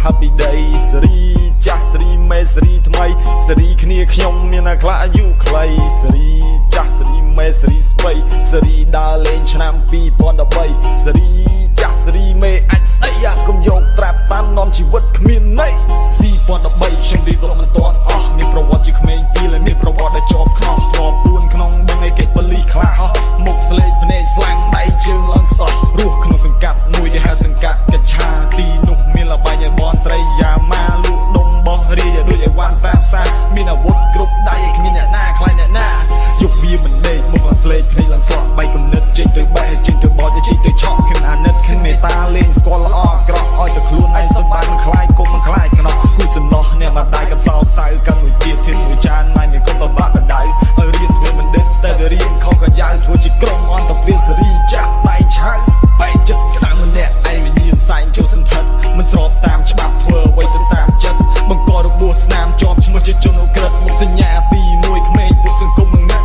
Happy Day សេរីចាស់សេរីមេសេរីថ្មីសេរីគ្នាខ្ញុំមានអាខ្លះអាយុខ្លីសេរីចាស់សេរីមេសេរីស្បៃសេរីដើរលេងឆ្នាំ2013សេរីចាស់សេរីមេអាចស្អីអាកុំយកត្រាប់តាមនាំជីវិតគ្មានន័យ2013ខ្ញុំរៀបរាប់មិនទាន់អស់មានប្រវត្តិជាក្មេងពីលមានប្រវត្តិដែលជាប់ខ្នោះធ្លាប់ពួនក្នុងដឹងឯគេបលីខ្លះហោះមុខស្លេកភ្នែកស្លាំងដៃជើងឡើងសោះរស់ក្នុងសង្កាត់មួយគេហៅសង្កាត់កច្ឆាទីនោះមានលបែងឲ្យបនស្រីយ៉ាម៉ាលក់ដុំបោះរាយដូចឲ្យវ៉ាន់តាមផ្សារមានអាវុធគ្រប់ដៃគ្មានអ្នកណាខ្លាចអ្នកណាយប់វាមិនដេកមុខឡើងស្លេកភ្នែកឡើងសក់បែកគំនិតចេញទៅបេះចេញទៅបោចចេញទៅឆក់ខ្ញុំអាណិតឃើញមេតាលេងស្គាល់ល្អអាក្រក់ឲ្យតែខ្លួនឯងសប្បាយមិនខ្លាចគុំមិនខ្លាចខ្នោះគូសំណោះអ្នកម្ដាយកសោកសៅកាន់មួយជាតិធានមួយចានម៉ែមានកុំបបាក់បដៅឲ្យរៀនធ្វើមិនដិតតែវារៀនខុសក៏យ៉ាវធ្វើជាក្រុមអន្តព្រាសេរីចាស់ដៃឆៅបែកចិត្តក្តៅម្នាក់ឯងវិញ្ញាណផ្សែងចូលសន្ធិដ្ឋមិនស្របតាមច្បាប់ធ្វើអ្វីទៅតាមចិត្តបង្ករបួសស្នាមជាប់ឈ្មោះជាជនឧក្រិដ្ឋមុខសញ្ញាទី1ក្មេងពួកសង្គមងឹត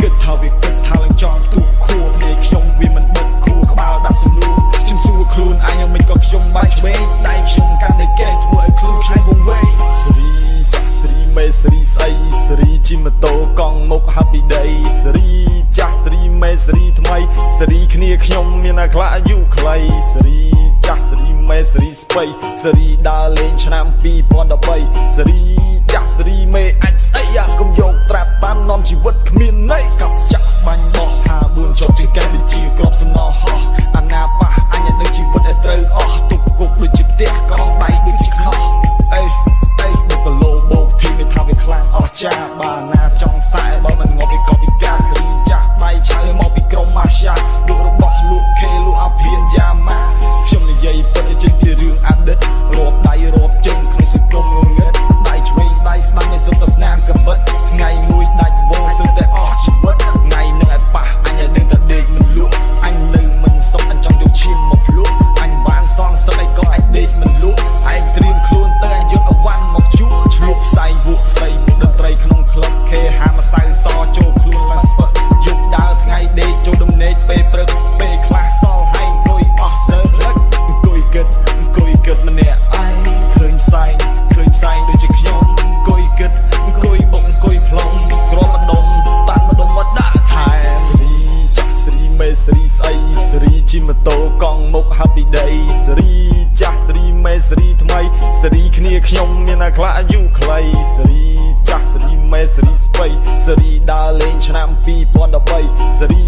គិតថាវាគិតថាឡើងចង់ទូខួភ្នែកខ្ញុំវាមិនបិទខួក្បាលដាក់សំនួរខ្ញុំសួរខ្លួនឯងមិនក៏ខ្ញុំបែកឆ្វេងដៃខ្ញុំកាន់តែកេះធ្វើឲ្យខ្លួនខ្ញុំវង្វេងសេរីចាស់សេរីមេសេរីស្អីសេរីជិះម៉ូតូកង់មុខ Happy Day សេរីចាស់សេរីមេសេរីថ្មីសេរីគ្នាខ្ញុំមានអាខ្លះអាយុខ្លីសេរីចាស់សេរីមេសេរីស្បៃសេរីដើរលេងឆ្នាំ2013សេរីចាស់សេរីមេអាចស្អីអាកុំយកត្រាប់តាមនាំជីវិតគ្មានន័យកັບចាក់បាញ់បោះ54ជាប់ជាងកែវិជាក្របសំណហោះអាណាប៉ះអញឲ្យដឹងជីវិតឲ្យត្រូវអស់ទុកគុកដូចជាផ្ទះកងដៃដូចជាខ្នោះអេអេបុកឡូបោកធីមិនថាវាខ្លាំងអស់ចាបាណាចង់សែបើមិនងាប់ឯកពីកាសេរីចាស់ដៃឆៅមកពីក្រុមម៉ាស្យាលក់របស់លក់ខេលក់អាភៀនយ៉ាម៉ាខ្ញុំនិយាយពិតចេញពីរឿងអតីតរាប់ដៃរាប់ជើងក្នុងសង្គមងងឹតដៃឆ្វេងដៃស្ដាំឲ្យសុទ្ធតែស្នាមកំបិតថ្ងៃមួយដាច់វងសឹងតែអស់ជីវិតថ្ងៃនឹងឲ្យប៉ះអញឲ្យដឹងតែដេកមិនលក់អញនៅមិនសុខអញចង់យកឈាមមកភ្លក់អញបានសងសឹកអីក៏អញដេកមិនលក់ឯងត្រៀមខ្លួនទៅអញយកអវ៉ាន់មកជក់ឆ្លុកផ្សែងវក់ស្រីវក់តន្ត្រីក្នុងក្លឹបខេហាម្សៅសចូលខ្លួនឡើងស្ពឹកយប់ដើរថ្ងៃដេកចូលដំណេកពេលព្រឹកពេលខ្លះសល់ហែងអង្គុយអស់សើរឹកអង្គុយគិតអង្គុយគិតម្នាក់ឯងឃើញផ្សែងឃើញផ្សែងដូចជាខ្ញុំអង្គុយគិតអង្គុយបុកអង្គុយផ្លុំគ្រាប់ម្ដុំតាន់ម្ដុំមកដាក់ថែសេរីចាស់សេរីមេសេរីស្អីសេរីជិះម៉ូតូកង់មុខ Happy Day សេរីចាស់សេរីមេសេរីថ្មីសេរីគ្នាខ្ញុំមានអាខ្លះអាយុខ្លីសេរីចាស់សេរីមេសេរីស្បៃសេរីដើរលេងឆ្នាំ2013សេរី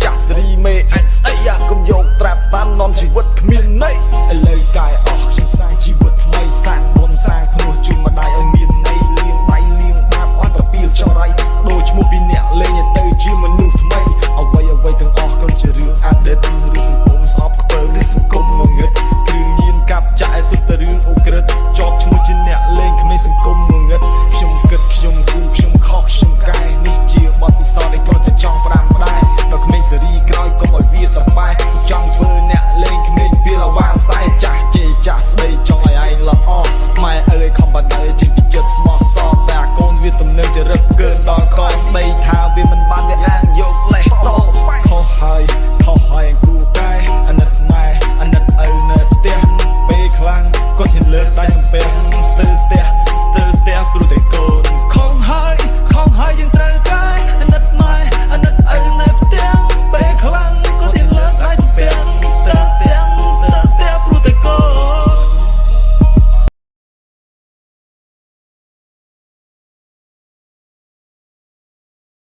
ចាស់សេរីមេអាចស្អីអាកុំយកត្រាប់តាមនាំជីវិតគ្មានន័យឥឡូវកាយអស់ខ្ញុំសាងជីវិតថ្មីសាង